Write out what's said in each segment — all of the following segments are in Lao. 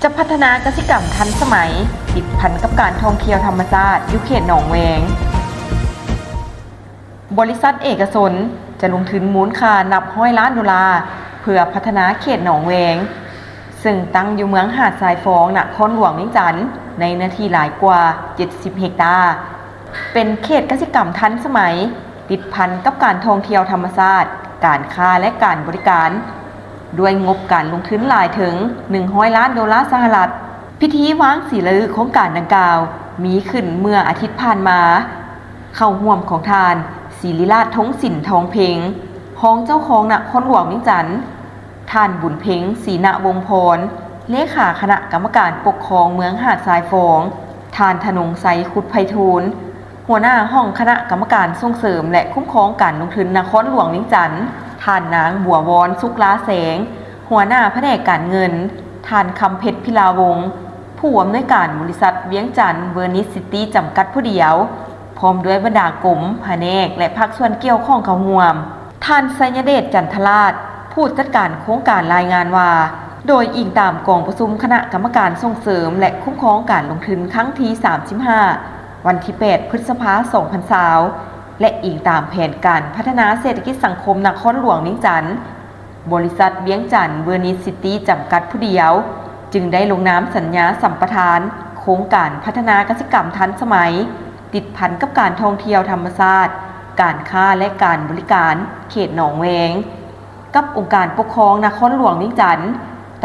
ຈະພັດທະນາກະສິກຳທັນສະໄໝ ຕິດພັນກັບການທ່ອງທ່ຽວທຳມະຊາດຢູ່ເຂດໜອງແວງ. ບໍລິສັດເອກະຊົນຈະລົງທຶນມູນຄ່ານັບຮ້ອຍລ້ານໂດລາ ເພື່ອພັດທະນາເຂດໜອງແວງ ເຊິ່ງຕັ້ງຢູ່ເມືອງຫາດຊາຍຟອງ ນະຄອນຫຼວງວຽງຈັນ ໃນເນື້ອທີ່ຫຼາຍກວ່າເຈັດສິບເຮັກຕາ. ເປັນເຂດກະສິກຳທັນສະໄໝ ຕິດພັນກັບການທ່ອງທ່ຽວທຳມະຊາດ, ການຄ້າ ແລະ ການບໍລິການ, ດ້ວຍງົບການລົງທຶນຫຼາຍເຖິງໜຶ່ງຮ້ອຍລ້ານໂດລາສະຫະລັດ. ພິທີວາງສີລະລຶກໂຄງການດັ່ງກ່າວ ມີຂຶ້ນເມື່ອອາທິດຜ່ານມາ, ເຂົ້າຮ່ວມຂອງທ່ານ ສິລິລາດ ທົງສິນ ທອງເພັງ ຮອງເຈົ້າຄອງນະຄອນຫຼວງວຽງຈັນ, ທ່ານ ບຸນເພັງ ສີນະວົງພອນ ເລຂາຄະນະກຳມະການປົກຄອງເມືອງຫາດຊາຍຟອງ, ທ່ານ ທະນົງໄຊ ຄຸດໄພທູນ ຫົວໜ້າຫ້ອງຄະນະກຳມະການສົ່ງເສີມ ແລະ ຄຸ້ມຄອງການລົງທຶນນະຄອນຫຼວງວຽງຈັນ, ທ່ານ ນາງ ບົວວອນ ສຸກລາແສງ ຫົວໜ້າພະແນກການເງິນ, ທ່ານ ຄຳເພັດ ພິລາວົງ ຜູ້ອຳນວຍການບໍລິສັດວຽງຈັນເວີນິສຊິຕີ້ ຈຳກັດຜູ້ດຽວ, ພ້ອມດ້ວຍບັນດາກົມ, ພະແນກ ແລະ ພາກສ່ວນກ່ຽວຂ້ອງເຂົ້າຮ່ວມ. ທ່ານ ໄຊຍະເດດ ຈັນທະລາດ ຜູ້ຈັດການໂຄງການລາຍງານວ່າ, ໂດຍອີງຕາມກອງປະຊຸມຄະນະກຳມະການສົ່ງເສີມ ແລະ ຄຸ້ມຄອງການລົງທຶນຄັ້ງທີສາມສິບຫ້າ ວັນທີແປດ ພຶດສະພາ ສອງພັນຊາວ ແລະ ອີງຕາມແຜນການພັດທະນາເສດຖະກິດສັງຄົມນະຄອນຫຼວງວຽງຈັນ, ບໍລິສັດວຽງຈັນເວີນິສຊິຕີ້ ຈຳກັດຜູ້ດຽວ ຈຶ່ງໄດ້ລົງນາມສັນຍາສຳປະທານໂຄງການພັດທະນາກະສິກຳທັນສະໄໝ ຕິດພັນກັບການທ່ອງທ່ຽວທຳມະຊາດ, ການຄ້າ ແລະ ການບໍລິການເຂດໜອງແວງ ກັບອົງການປົກຄອງນະຄອນຫຼວງວຽງຈັນ,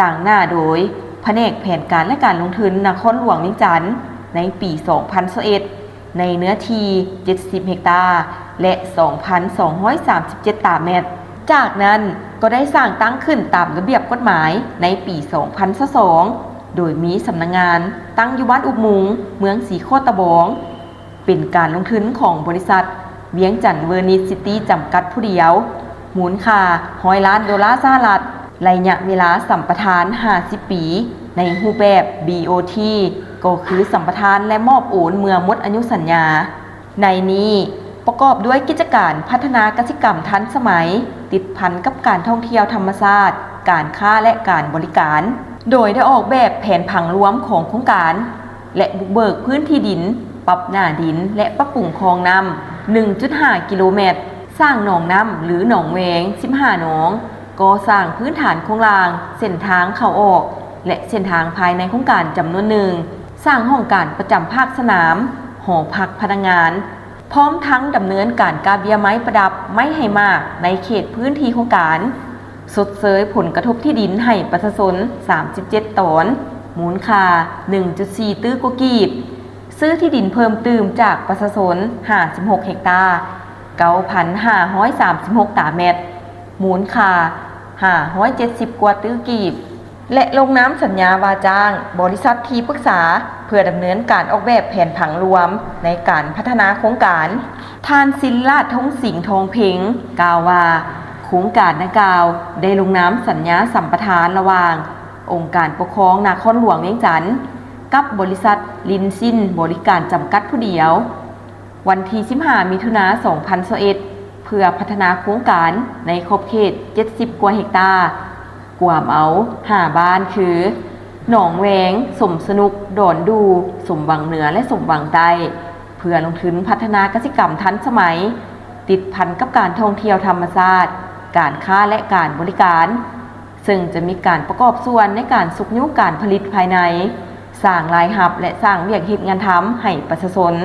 ຕາງໜ້າໂດຍພະແນກແຜນການ ແລະ ການລົງທຶນນະຄອນຫຼວງວຽງຈັນ ໃນປີສອງພັນຊາວເອັດ ໃນເນື້ອທີ່ເຈັດສິບເຮັກຕາ ແລະ ສອງພັນສອງຮ້ອຍສາມສິບເຈັດຕາແມັດ. ຈາກນັ້ນກໍໄດ້ສ້າງຕັ້ງຂຶ້ນຕາມລະບຽບກົດໝາຍໃນປີສອງພັນຊາວສອງ ໂດຍມີສຳນັກງານຕັ້ງຢູ່ບ້ານອຸບມຸງ ເມືອງສີໂຄດຕະບອງ. ເປັນການລົງທຶນຂອງບໍລິສັດວຽງຈັນເວີນິສຊິຕີ້ ຈຳກັດຜູ້ດຽວ ມູນຄ່າຮ້ອຍລ້ານໂດລາສະຫະລັດ, ໄລຍະເວລາສຳປະທານຫ້າສິບປີ ໃນຮູບແບບ ບີໂອທີ ກໍຄືສຳປະທານ ແລະ ມອບໂອນເມື່ອໝົດອາຍຸສັນຍາ. ໃນນີ້ປະກອບດ້ວຍກິດຈະການພັດທະນາກະສິກຳທັນສະໄໝ ຕິດພັນກັບການທ່ອງທ່ຽວທຳມະຊາດ, ການຄ້າ ແລະ ການບໍລິການ, ໂດຍໄດ້ອອກແບບແຜນຜັງລວມຂອງໂຄງການ ແລະ ບຸກເບີກພື້ນທີ່ດິນ, ປັບໜ້າດິນ ແລະ ປັບປຸງຄອງນ້ຳ ໜຶ່ງຈຸດຫ້າກິໂລແມັດ, ສ້າງໜອງນ້ຳ ຫຼື ໜອງແວງ ສິບຫ້າໜອງ, ກໍ່ສ້າງພື້ນຖານໂຄງລ່າງ, ເສັ້ນທາງເຂົ້າອອກ ແລະ ເສັ້ນທາງພາຍໃນໂຄງການຈຳນວນໜຶ່ງ, ສ້າງຫ້ອງການປະຈຳພາກສະໜາມ, ຫໍພັກພະນັກງານ, ພ້ອມທັງດຳເນີນການກາເບ້ຍໄມ້ປະດັບໄມ້ໃຫ້ໝາກໃນເຂດພື້ນທີ່ໂຄງການ, ຊົດເຊີຍຜົນກະທົບທີ່ດິນໃຫ້ປະຊາຊົນສາມສິບເຈັດຕອນ, ມູນຄ່າໜຶ່ງຈຸດສີ່ຕື້ກວ່າກີບ, ຊື້ທີ່ດິນເພີ່ມຕື່ມຈາກປະຊາຊົນຫ້າສິບຫົກເຮັກຕາ, ເກົ້າພັນຫ້າຮ້ອຍສາມສິບຫົກຕາແມັດ, ມູນຄ່າຫ້າຮ້ອຍເຈັດສິບກວ່າຕື້ກີບ ແລະ ລົງນາມສັນຍາວ່າຈ້າງບໍລິສັດທີ່ປຶກສາ ເພື່ອດຳເນີນການອອກແບບແຜນຜັງລວມໃນການພັດທະນາໂຄງການ. ທ່ານ ສິລິລາດ ທົງສິງ ທອງເພັງ ກ່າວວ່າ ໂຄງການດັ່ງກ່າວໄດ້ລົງນາມສັນຍາສຳປະທານລະຫວ່າງອົງການປົກຄອງນະຄອນຫຼວງວຽງຈັນ ກັບບໍລິສັດລິນຊິນບໍລິການຈຳກັດຜູ້ດຽວ ວັນທີສິບຫ້າ ມິຖຸນາ ສອງພັນຊາວເອັດ ເພື່ອພັດທະນາໂຄງການໃນຂອບເຂດເຈັດສິບກວ່າເຮັກຕາ, ກວມເອົາຫ້າບ້ານຄື ໜອງແວງ, ສົມສະໜຸກ, ດອນດູ່, ສົມຫວັງເໜືອ ແລະ ສົມຫວັງໃຕ້ ເພື່ອລົງທຶນພັດທະນາກະສິກຳທັນສະໄໝ, ຕິດພັນກັບການທ່ອງທ່ຽວທຳມະຊາດ, ການຄ້າ ແລະ ການບໍລິການ. ເຊິ່ງຈະມີການປະກອບສ່ວນໃນການຊຸກຍູ້ການຜະລິດພາຍໃນ, ສ້າງລາຍຮັບ ແລະ ສ້າງວຽກເຮັດງານທຳໃຫ້ປະຊາຊົນ.